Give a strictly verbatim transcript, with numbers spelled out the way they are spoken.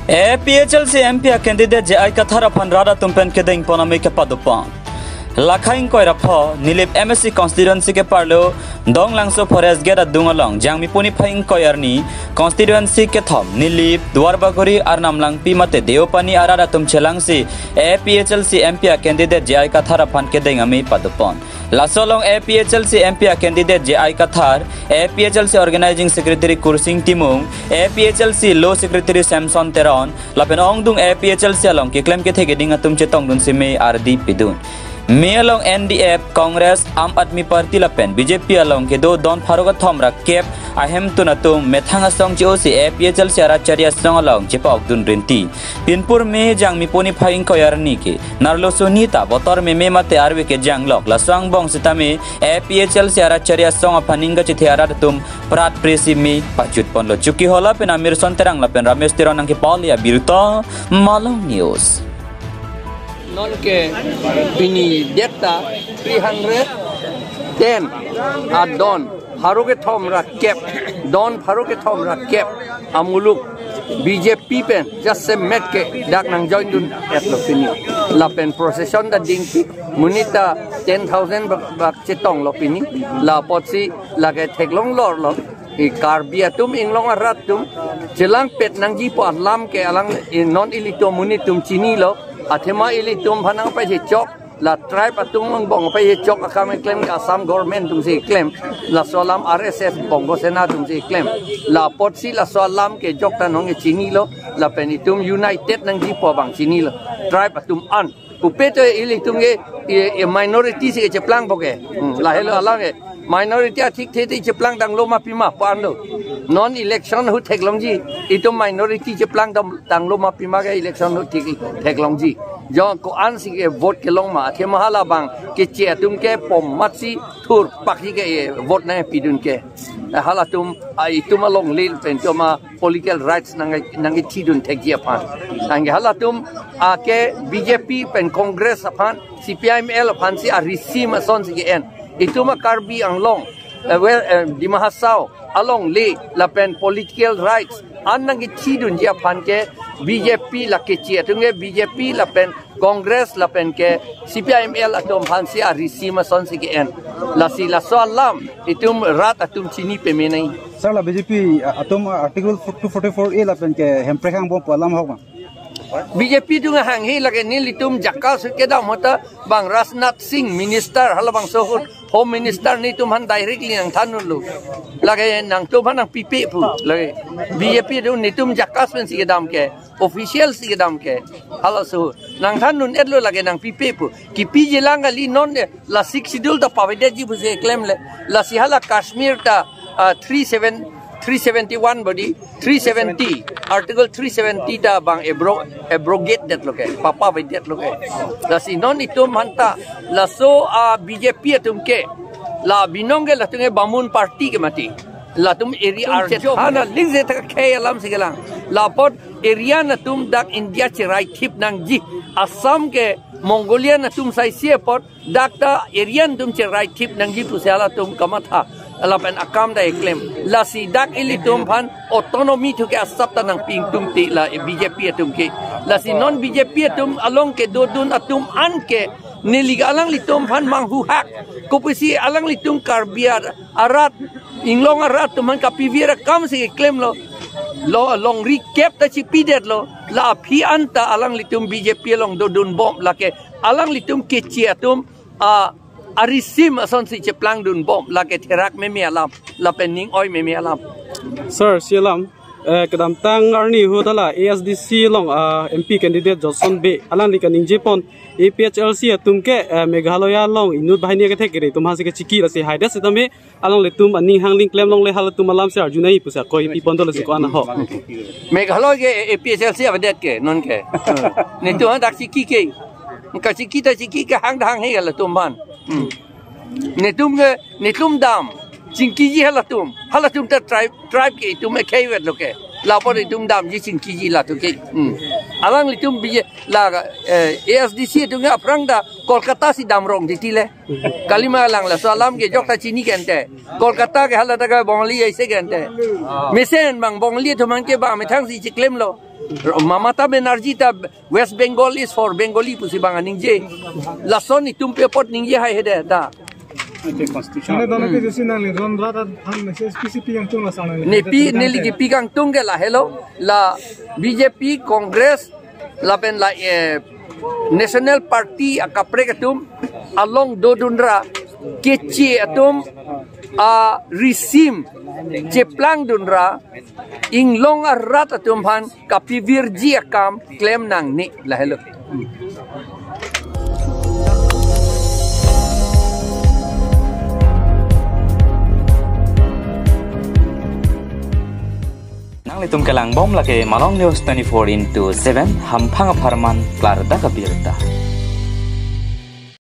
A P H L C M P a candidate J I Kathar aphan rat atum pen kedeng pon amei kepadopon. Lakhai ingkoi ra pho, Nilip M A C constituency ke parlo, Donglangso Forest Gate adung along, Jangmi puni phai ingkoi arni, constituency kethom, Nilip, Duarbagori, Arnam Langpi mate Deopani arat atum chelangsi, A P H L C M P a candidate J I Kathar aphan kedeng amei padopon. Laso along A P H L C M P a candidate J I Kathar, A P H L C organizing secretary Kursing Timung, A P H L C law secretary Samson Teron, lapen ongdung A P H L C along keklem kethe keding atum chetongdun si mei ardi pidun. Mei along N D F, Congress, Aam Aadmi Party lapen B J P along kedo don pharo kethom ra kep ahemtun atum methang asong che-o si A P H L C arat chari asong along chepa-okdun rinti. Pinpur mei Jangmi puni phai ingkoi arni ke, Narlo Suni ta botor meme mate arve kejanglok, laso angbong sitame A P H L C arat chari asong aphan ning kachethe arat atum prat presi mei pachut ponlo. Chuki Hola pen Amirson Terang lapen Ramesh Teron nangkepali abirta, Malong News. Non ke pini detta three hundred ten adon pharo kethom ra kep, don pharo kethom ra kep amuluk B J P pen jasemet ke dak nangjoindun etlo pini. Lapen procession ta dingpik, monit ta ten thousand bak, bak chetonglo pini. La apotsi lake theklong lorlo. I Karbi atum, Inglong arat atum chelangpet nangjipo alam ke alang, i non ilitum monit atum chinilo. Athema ilitum aphan nangpaijechok, la tribe atum angbong paijechok akam keklem ke Assam government atum si keklem. Laso alam R S S Bongo Sena atum si keklem. La apotsi laso alam kejok ta nong chinilo, lapen itum united nangjipo abang chinilo, tribe atum an. Pupe to ilitum ke, i, i minority si kecheplang po ke. Hmm, lahelo alam ke. Minority athikthe te cheplang tanglo ma pima pu anlo. Non election ahut theklongji, itum minority cheplang tam, tanglo ma pima ke election ahut thek, theklongji. Jo ko-an si ke vote kelong ma, athema halabang keche atum ke pom matsi thur pakhi ke, eh, vote nangpidun ke. Eh, halatum, ah, itum alongle pen itum a political rights nang, nangkethidun thekji aphan. Anke halatum, ah, ke B J P pen Congress aphan, C P I M L aphan si arisim ason si ke-en. Itum a Karbi Anglong, eh, well, eh, Dima Hasao alongle lapen political rights an nangkethidunji aphan ke B J P la keche atum ke B J P lapen Congress lapen ke C P I M L atum aphan si arisim ason si ke-en. Lasi laso alam itum rat atum chini peme nai. Sir, la B J P atum Article two forty-four A lapen ke Hemprek angbong pu alam ahok ma? B J P atum hanghe lake nelitum jakas kedam ahut ta bang Rajnath Singh minister halabangso ahut Home Minister netum aphan directly nangthan-unlo. Lake nangtum aphan nangpipe pu. Lake B J P atum netum jakas pensi kedam ke, official si kedam ke. Halaso nangthan-un-etlo, lake nangpipe pu. Kipiji lang kali, non de la Sixth Schedule ta pavedetji pusi klemle. Lasi hala Kashmir ta, ah, three seven, three seventy-one body, three seventy, Article three seventy ta bang abro-, abrogate detlo ke, papavedetlo ke. Lasi non itum aphan ta, laso, ah, B J P atum ke, la binong ke latum ke Bamun party ke mati. Latum area arjo hana ling je ta khei alam si kelang. La apot Aryan atum dak India cherai thip nangji. Assam ke Mongolian atum saisi apot dak ta Aryan atum cherai thip nangji pusi halatum kamatha. Lapen akam ta eklem. Lasi dak ilitum aphan autonomy thu ke asap ta nangpi ingtungte la B J P atum ke. Lasi non B J P atum along kedodun atum an ke neli ke alanglitum aphan manghuhak. Kopusi alanglitum Karbi ar-, arat, Inglong arat atum aphan kapivir akam si klemlo. Lo longri kep ta chipidetlo. La aphi anta alanglitum B J P along dodunbom, lake alanglitum keche atum a arisim asonsi cheplangdunbom, lake therak meme alam, lapen ning oi meme alam. Sir, si alam, eh, kedamtang arni ahut hala A S D C along, ah, M P candidate Johnson Bey, alangli kaningjepon A P H L C atum ke, eh, Meghalaya along inut banghini akethek kere atum aphansi kechiki, lasi haidet setame alanglitum aning hangling klemlongle, halatum alam si arjunai pusi akoi pipon dolo si ko-an ahok. Meghalaya ke A P H L C avedet ke, non ke. Netum dak chiki ke. Kachiki ta chiki ke hang dang he halatum aphan. Hmm. Netum ke, netum dam chingkiji halatum. Halatum ta tribe, tribe ke itum ekheivetlo ke. La apot itum damji chingkiji latum ke. Hmm. Alanglitum bije la, eh, A S D C atum ke aphrang ta Kolkata si damrong titi le. Kalima lang laso alam ke jok ta chini kente. Kolkata ke hala ta ke Bongali aise kente. Mesen bang Bongali atum aphan ke bang methang si chiklemlo. Mamata Banerjee ta West Bengal is for Bengali pusi bang aningje. Lason itum pe apot ningje hai hede ta. Mane dono ke jesi nangli ron rat aphan message pisi pi kangtung la sang nangli. Nepi neli kipi kangtung ke lahelo, la B J P, Congress lapen la, eh, National Party akaprek atum along dodunra, keche atum arisim cheplangdunra, inglong arat atum aphan kapivirji akam klem nangne, lahelo. Nanglitum kelang bom lake Malong News twenty-four into seven, hamphang apharman klardak abirta.